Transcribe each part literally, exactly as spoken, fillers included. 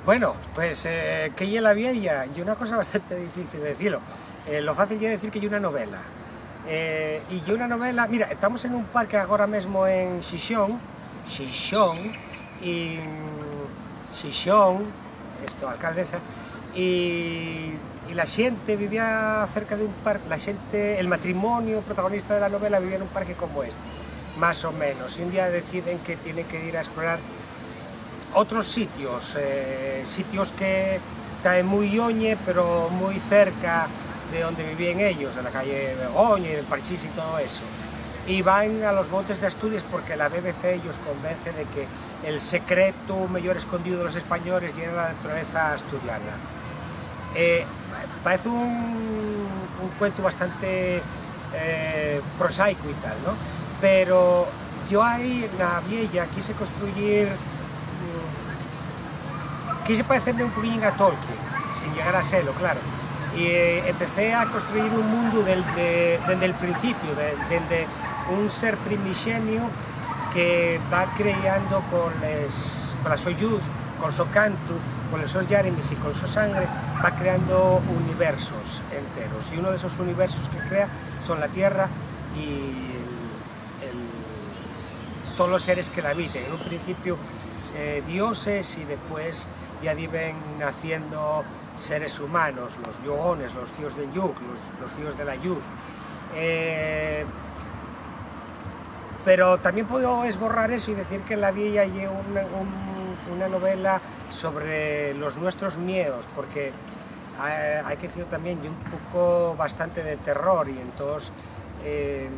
Bueno, pues, eh, ¿qué ye La Vieya? Ye una cosa bastante difícil de dicilo. Eh, lo fácil ye decir que ye una novela. Eh, y ye una novela, mira, estamos en un parque agora mesmo en Xixón, Xixón, y, mm, Xixón, esto, alcaldesa, y, y la xente vivía cerca de un parque, la xente, el matrimonio protagonista de la novela vivía en un parque como este, más o menos, y un día deciden que tienen que ir a explorar otros sitios, eh, sitios que taen mui lloñe, pero mui cerca de onde vivíen ellos, de la calle Begoña y del Parchís y todo eso. Y van a los montes de Asturias porque la B B C ellos convence de que el secreto meyor escondido de los españoles yera la naturaleza asturiana. Eh, parece un, un cuentu bastante, eh, prosaico y tal, ¿no? Pero yo ahí, na Vieya, quise construyir, mm, quise parecerme un poquillín a Tolkien, sin llegar a selo, claro. Y, eh, empecé a construir un mundo del, de, dende el principio, de, dende un ser primixenio que va creando con les, con la so lluz, col so cantu, con los sos llarimes y con so sangre, va creando universos enteros. Y uno de esos universos que crea son la tierra y el, el, todos los seres que la habiten. En un principio, eh, dioses, y después ya diben naciendo seres humanos, los llogones, los fíos del lluc, los, los fíos de la lluz. Eh, pero también puedo esborrar eso y decir que La Vieya ye una, un, una novela sobre los nuestros miedos, porque, eh, hay que decir también, ye un poco bastante de terror, y entonces, eh,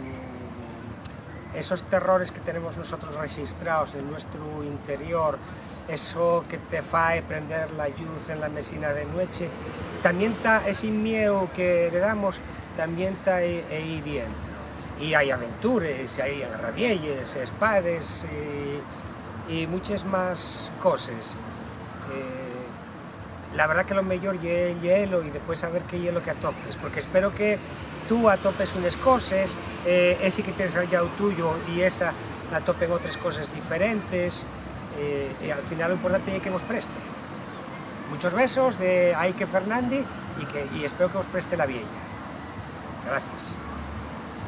esos terrores que tenemos nosotros registrados en nuestro interior, eso que te fae prender la lluz en la mesina de nueche, también ta ese mieu que heredamos, también ta e-, ehí dientro. Y hay aventures, y hay garradielles, espades y, y muches más coses. Eh, la verdá que lo meyor ye lleelo y después saber qué ye lo que atopes, porque espero que tú atopes unes coses, eh, esi que tienes al llau tuyo y esa atopen otres coses diferentes, eh, y al final lo importante ye que vos preste. Muchos besos de Aike Fernandi y que, y espero que vos preste La Vieya. Gracias.